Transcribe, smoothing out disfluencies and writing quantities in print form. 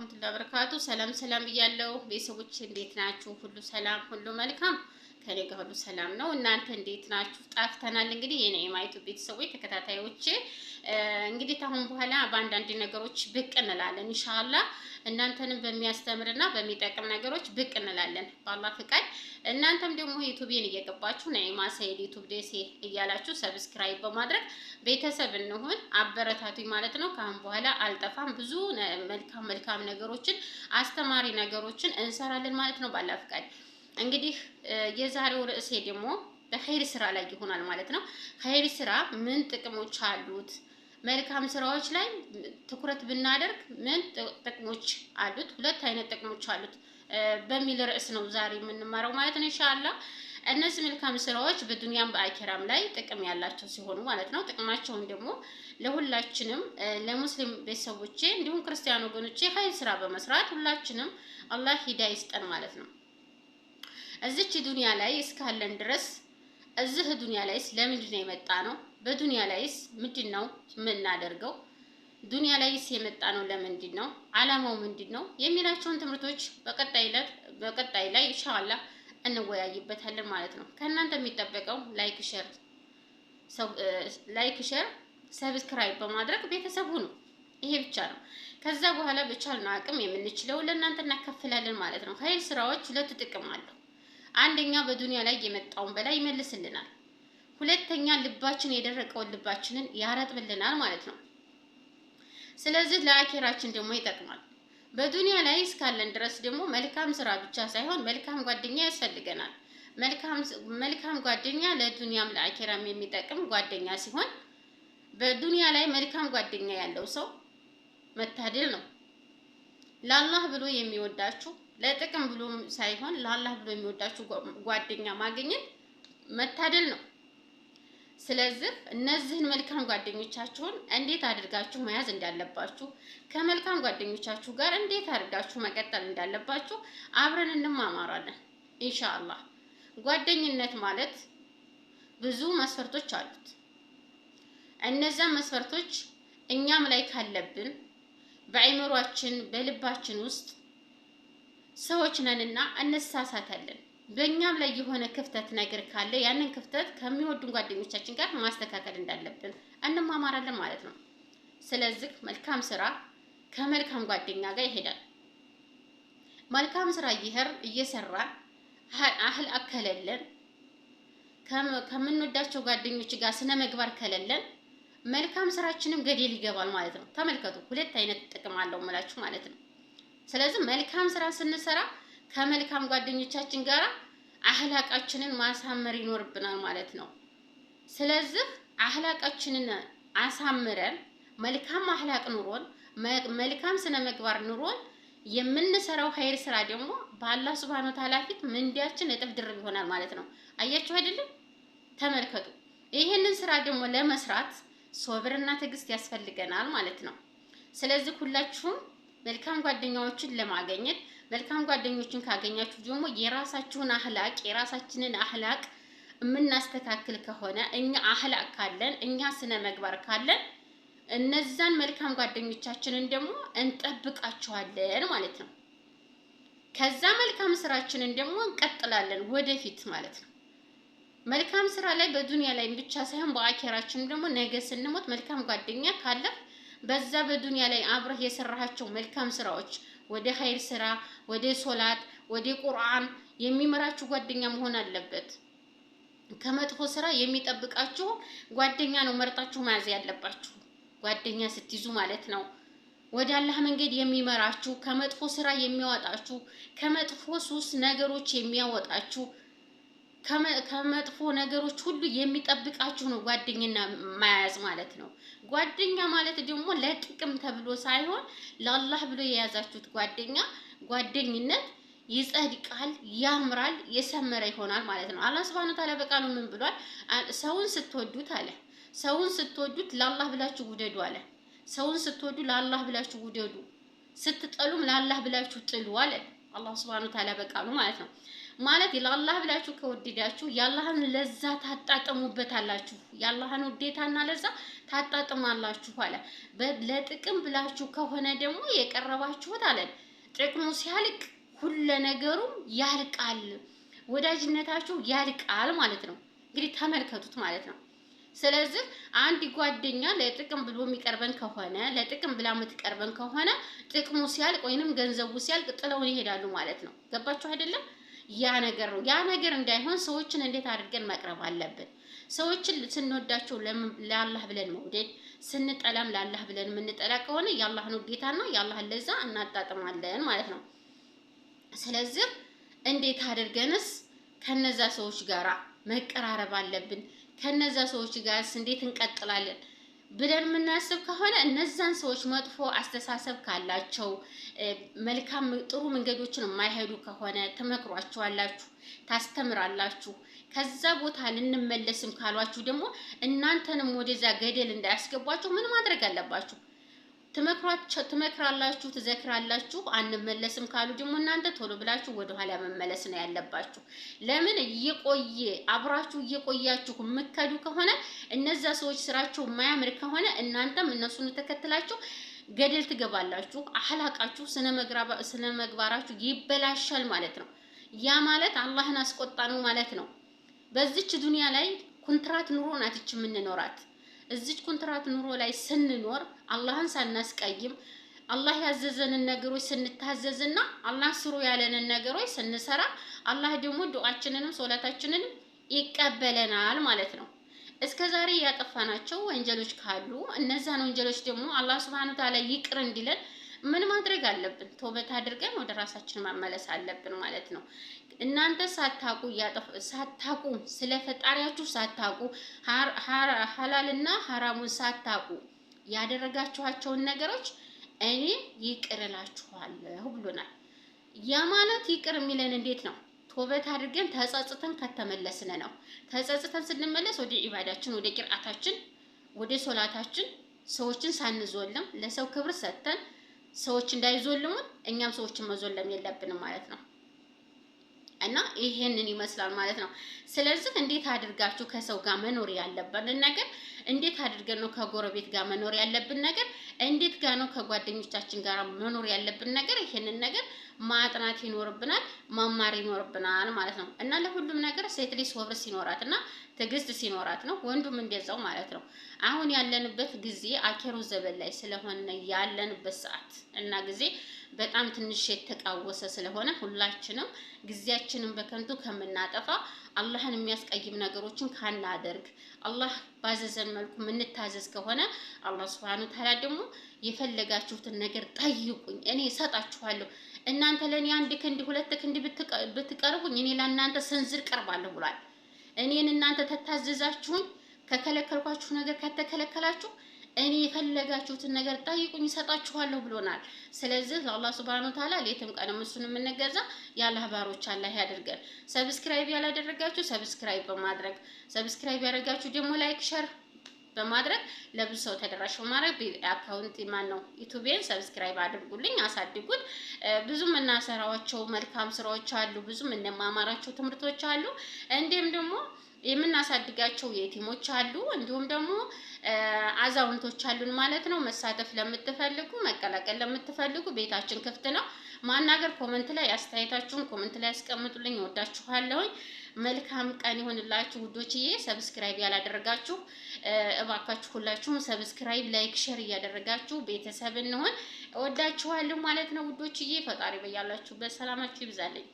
ወራህመቱላሂ ወበረካቱ። ሰላም ሰላም ብያለሁ ቤተሰቦች፣ እንዴት ናችሁ? ሁሉ ሰላም፣ ሁሉ መልካም፣ ከኔ ጋር ሁሉ ሰላም ነው። እናንተ እንዴት ናችሁ? ጠፍተናል። እንግዲህ የነኢማ ዩቲዩብ ቤተሰቦች ተከታታዮቼ፣ እንግዲህ ታሁን በኋላ በአንዳንድ ነገሮች ብቅ እንላለን ኢንሻአላህ። እናንተንም በሚያስተምርና በሚጠቅም ነገሮች ብቅ እንላለን በአላህ ፍቃድ። እናንተም ደግሞ ዩቲዩብን እየገባችሁ ነኢማ ሰይድ ዩቲዩብ ደሴ እያላችሁ subscribe በማድረግ ቤተሰብ እንሁን፣ አበረታቱኝ ማለት ነው። ከአሁን በኋላ አልጠፋም። ብዙ መልካም መልካም ነገሮችን አስተማሪ ነገሮችን እንሰራለን ማለት ነው በአላህ ፍቃድ። እንግዲህ የዛሬው ርዕሴ ደግሞ በኸይር ስራ ላይ ይሆናል ማለት ነው። ኸይር ስራ ምን ጥቅሞች አሉት? መልካም ስራዎች ላይ ትኩረት ብናደርግ ምን ጥቅሞች አሉት? ሁለት አይነት ጥቅሞች አሉት በሚል ርዕስ ነው ዛሬ የምንማረው ማለት ነው ኢንሻአላህ። እነዚህ መልካም ስራዎች በዱንያም በአኺራም ላይ ጥቅም ያላቸው ሲሆኑ ማለት ነው። ጥቅማቸውን ደግሞ ለሁላችንም ለሙስሊም ቤተሰቦቼ እንዲሁም ክርስቲያን ወገኖቼ ኸይር ስራ በመስራት ሁላችንም አላህ ሂዳያ ይስጠን ማለት ነው። እዚች ዱንያ ላይ እስካለን ድረስ እዚህ ዱንያ ላይስ ለምንድን ነው የመጣ ነው? በዱንያ ላይስ ምንድን ነው የምናደርገው? ዱንያ ላይስ የመጣ ነው ለምንድን ነው? አላማው ምንድን ነው? የሚላቸውን ትምህርቶች በቀጣይ ላይ ኢንሻአላህ እንወያይበታለን ማለት ነው። ከእናንተ የሚጠበቀው like share፣ like share፣ subscribe በማድረግ ቤተሰብ ሁኑ። ይሄ ብቻ ነው። ከዛ በኋላ በቻልነው አቅም የምንችለው ለእናንተ እናከፍላለን ማለት ነው። ኸይር ስራዎች ሁለት ጥቅም አለው። አንደኛ በዱንያ ላይ የመጣውን በላይ ይመልስልናል። ሁለተኛ ልባችን የደረቀውን ልባችንን ያረጥብልናል ማለት ነው። ስለዚህ ለአኬራችን ደግሞ ይጠቅማል። በዱንያ ላይ እስካለን ድረስ ደግሞ መልካም ስራ ብቻ ሳይሆን መልካም ጓደኛ ያስፈልገናል። መልካም ጓደኛ ለዱንያም ለአኬራም የሚጠቅም ጓደኛ ሲሆን በዱንያ ላይ መልካም ጓደኛ ያለው ሰው መታደል ነው። ለአላህ ብሎ የሚወዳችሁ፣ ለጥቅም ብሎ ሳይሆን ለአላህ ብሎ የሚወዳችሁ ጓደኛ ማግኘት መታደል ነው። ስለዚህ እነዚህን መልካም ጓደኞቻችሁን እንዴት አድርጋችሁ መያዝ እንዳለባችሁ፣ ከመልካም ጓደኞቻችሁ ጋር እንዴት አድርጋችሁ መቀጠል እንዳለባችሁ አብረን እንማማራለን ኢንሻአላህ። ጓደኝነት ማለት ብዙ መስፈርቶች አሉት። እነዚያ መስፈርቶች እኛም ላይ ካለብን በአይምሯችን በልባችን ውስጥ ሰዎች ነንና እንሳሳታለን። በእኛም ላይ የሆነ ክፍተት ነገር ካለ ያንን ክፍተት ከሚወዱን ጓደኞቻችን ጋር ማስተካከል እንዳለብን እንማማራለን ማለት ነው። ስለዚህ መልካም ስራ ከመልካም ጓደኛ ጋር ይሄዳል። መልካም ስራ እየሰራን አህላቅ ከሌለን፣ ከምንወዳቸው ጓደኞች ጋር ስነ ምግባር ከሌለን መልካም ስራችንም ገደል ይገባል ማለት ነው። ተመልከቱ፣ ሁለት አይነት ጥቅም አለው ምላችሁ ማለት ነው። ስለዚህ መልካም ስራ ስንሰራ ከመልካም ጓደኞቻችን ጋር አህላቃችንን ማሳመር ይኖርብናል ማለት ነው። ስለዚህ አህላቃችንን አሳምረን መልካም አህላቅ ኑሮን መልካም ስነ ምግባር ኑሮን የምንሰራው ኸይር ስራ ደግሞ በአላህ ሱብሃነሁ ወተዓላ ፊት ምንዳችን እጥፍ ድርብ ይሆናል ማለት ነው። አያችሁ አይደለም? ተመልከቱ። ይህንን ስራ ደግሞ ለመስራት ሶብርና ትዕግስት ያስፈልገናል ማለት ነው። ስለዚህ ሁላችሁም መልካም ጓደኛዎችን ለማገኘት፣ መልካም ጓደኞችን ካገኛችሁ ደግሞ የራሳችሁን አህላቅ የራሳችንን አህላቅ የምናስተካክል ከሆነ፣ እኛ አህላቅ ካለን፣ እኛ ስነ ምግባር ካለን እነዛን መልካም ጓደኞቻችንን ደግሞ እንጠብቃቸዋለን ማለት ነው። ከዛ መልካም ስራችንን ደግሞ እንቀጥላለን ወደፊት ማለት ነው። መልካም ስራ ላይ በዱንያ ላይ ብቻ ሳይሆን በአኬራችን ደግሞ ነገ ስንሞት መልካም ጓደኛ ካለህ በዛ በዱንያ ላይ አብረህ የሰራሃቸው መልካም ስራዎች ወደ ኸይር ስራ፣ ወደ ሶላት፣ ወደ ቁርአን የሚመራችሁ ጓደኛ መሆን አለበት። ከመጥፎ ስራ የሚጠብቃችሁ ጓደኛ ነው መርጣችሁ መያዝ ያለባችሁ። ጓደኛ ስትይዙ ማለት ነው። ወደ አላህ መንገድ የሚመራችሁ፣ ከመጥፎ ስራ የሚያወጣችሁ፣ ከመጥፎ ሱስ ነገሮች የሚያወጣችሁ፣ ከመጥፎ ነገሮች ሁሉ የሚጠብቃችሁ ነው ጓደኝና መያዝ ማለት ነው። ጓደኛ ማለት ደግሞ ለጥቅም ተብሎ ሳይሆን ለአላህ ብሎ የያዛችሁት ጓደኛ ጓደኝነት ይጸድቃል፣ ያምራል፣ የሰመረ ይሆናል ማለት ነው። አላህ ሱብሃነሁ ወተዓላ በቃሉ ምን ብሏል? ሰውን ስትወዱት አለ፣ ሰውን ስትወዱት ለአላህ ብላችሁ ውደዱ አለ። ሰውን ስትወዱ ለአላህ ብላችሁ ውደዱ፣ ስትጠሉም ለአላህ ብላችሁ ጥሉ አለ አላህ ሱብሃነሁ ወተዓላ በቃሉ ማለት ነው። ማለት ለአላህ ብላችሁ ከወደዳችሁ የአላህን ለዛ ታጣጥሙበታላችሁ። የአላህን ውዴታና ለዛ ታጣጥማላችሁ አለ። ለጥቅም ብላችሁ ከሆነ ደግሞ የቀረባችሁት አለ ጥቅሙ ሲያልቅ ሁለ ነገሩም ያልቃል፣ ወዳጅነታችሁ ያልቃል ማለት ነው። እንግዲህ ተመልከቱት ማለት ነው። ስለዚህ አንድ ጓደኛ ለጥቅም ብሎ የሚቀርበን ከሆነ፣ ለጥቅም ብላ የምትቀርበን ከሆነ ጥቅሙ ሲያልቅ ወይንም ገንዘቡ ሲያልቅ ጥለውን ይሄዳሉ ማለት ነው። ገባችሁ አይደለም? ያ ነገር ነው። ያ ነገር እንዳይሆን ሰዎችን እንዴት አድርገን መቅረብ አለብን? ሰዎችን ስንወዳቸው ለአላህ ብለን መውደድ፣ ስንጠላም ለአላህ ብለን የምንጠላ ከሆነ የአላህን ውዴታና የአላህን ለዛ እናጣጥማለን ማለት ነው። ስለዚህ እንዴት አድርገንስ ከነዛ ሰዎች ጋራ መቀራረብ አለብን? ከነዛ ሰዎች ጋርስ እንዴት እንቀጥላለን ብለን የምናስብ ከሆነ፣ እነዛን ሰዎች መጥፎ አስተሳሰብ ካላቸው፣ መልካም ጥሩ መንገዶችን የማይሄዱ ከሆነ ትመክሯቸዋላችሁ፣ ታስተምራላችሁ። ከዛ ቦታ ልንመለስም ካሏችሁ ደግሞ እናንተንም ወደዛ ገደል እንዳያስገቧችሁ ምን ማድረግ አለባችሁ? ትመክሯቸው፣ ትመክራላችሁ፣ ትዘክራላችሁ። አንመለስም ካሉ ደግሞ እናንተ ቶሎ ብላችሁ ወደኋላ መመለስ ነው ያለባችሁ። ለምን እየቆየ አብራችሁ እየቆያችሁ የምትከዱ ከሆነ፣ እነዛ ሰዎች ስራቸው የማያምር ከሆነ እናንተም እነሱን ተከትላችሁ ገደል ትገባላችሁ። አህላቃችሁ ስነ ምግባራችሁ ይበላሻል ማለት ነው። ያ ማለት አላህን አስቆጣ ነው ማለት ነው። በዚች ዱንያ ላይ ኩንትራት ኑሮ ናት ይች የምንኖራት። እዚች ኩንትራት ኑሮ ላይ ስንኖር አላህን ሳናስቀይም አላህ ያዘዘንን ነገሮች ስንታዘዝና አላህ ስሩ ያለንን ነገሮች ስንሰራ አላህ ደግሞ ዱዓችንንም ሶላታችንንም ይቀበለናል ማለት ነው። እስከ ዛሬ ያጠፋናቸው ወንጀሎች ካሉ እነዛን ወንጀሎች ደግሞ አላህ ሱብሓነሁ ወተዓላ ይቅር እንዲለን ምን ማድረግ አለብን? ተውበት አድርገን ወደ ራሳችን መመለስ አለብን ማለት ነው። እናንተ ሳታቁ ሳታቁ፣ ስለ ፈጣሪያችሁ ሳታቁ፣ ሐላልና ሐራሙን ሳታቁ ያደረጋችኋቸውን ነገሮች እኔ ይቅር እላችኋለሁ ብሎናል። ያ ማለት ይቅር የሚለን እንዴት ነው? ተውበት አድርገን ተጸጽተን ከተመለስን ነው። ተጸጽተን ስንመለስ ወደ ኢባዳችን፣ ወደ ቂርአታችን፣ ወደ ሶላታችን ሰዎችን ሳንዞልም ለሰው ክብር ሰጥተን ሰዎች እንዳይዞልሙን እኛም ሰዎችን መዞለም የለብንም ማለት ነው። እና ይሄንን ይመስላል ማለት ነው። ስለዚህ እንዴት አድርጋችሁ ከሰው ጋር መኖር ያለብን ነገር፣ እንዴት አድርገን ነው ከጎረቤት ጋር መኖር ያለብን ነገር፣ እንዴት ጋር ነው ከጓደኞቻችን ጋር መኖር ያለብን ነገር፣ ይሄንን ነገር ማጥናት ይኖርብናል፣ መማር ይኖርብናል ማለት ነው። እና ለሁሉም ነገር ሴት ልጅ ሶብር ሲኖራት እና ትዕግስት ሲኖራት ነው፣ ወንዱም እንደዛው ማለት ነው። አሁን ያለንበት ጊዜ አኬሮ ዘበን ላይ ስለሆነ ያለንበት ሰዓት እና ጊዜ በጣም ትንሽ የተቃወሰ ስለሆነ ሁላችንም ጊዜያችንን በከንቱ ከምናጠፋ፣ አላህን የሚያስቀይም ነገሮችን ካናደርግ፣ አላህ ባዘዘን መልኩ የምንታዘዝ ከሆነ አላህ ሱብሓነሁ ወተዓላ ደግሞ የፈለጋችሁትን ነገር ጠይቁኝ እኔ እሰጣችኋለሁ፣ እናንተ ለእኔ አንድ ክንድ ሁለት ክንድ ብትቀርቡኝ እኔ ለእናንተ ስንዝር ቀርባለሁ ብሏል። እኔን እናንተ ተታዘዛችሁኝ፣ ከከለከልኳችሁ ነገር ከተከለከላችሁ እኔ የፈለጋችሁትን ነገር ጠይቁኝ እሰጣችኋለሁ ብሎናል። ስለዚህ ለአላህ ሱብሃነሁ ወተዓላ ሌትም ቀንም እሱን የምንገዛ የአላህ ባሮች አላህ ያድርገን። Subscribe ያላደረጋችሁ subscribe በማድረግ፣ subscribe ያደረጋችሁ ደግሞ like፣ share በማድረግ ለብዙ ሰው ተደራሽ በማድረግ account ማን ነው ዩቲዩቤን subscribe አድርጉልኝ፣ አሳድጉት። ብዙ የምናሰራቸው መልካም ስራዎች አሉ፣ ብዙ የምንማማራቸው ትምህርቶች አሉ። እንዲሁም ደግሞ የምናሳድጋቸው የቲሞች አሉ፣ እንዲሁም ደግሞ አዛውንቶች አሉን ማለት ነው። መሳተፍ ለምትፈልጉ፣ መቀላቀል ለምትፈልጉ ቤታችን ክፍት ነው። ማናገር comment ላይ አስተያየታችሁን comment ላይ ያስቀምጡልኝ። እወዳችኋለሁኝ። መልካም ቀን ይሆንላችሁ ውዶችዬ። Subscribe ያላደረጋችሁ እባካችሁ ሁላችሁም subscribe፣ like፣ share እያደረጋችሁ ቤተሰብ እንሆን። እወዳችኋለሁ ማለት ነው ውዶችዬ። ፈጣሪ በያላችሁበት ሰላማችሁ ይብዛልኝ።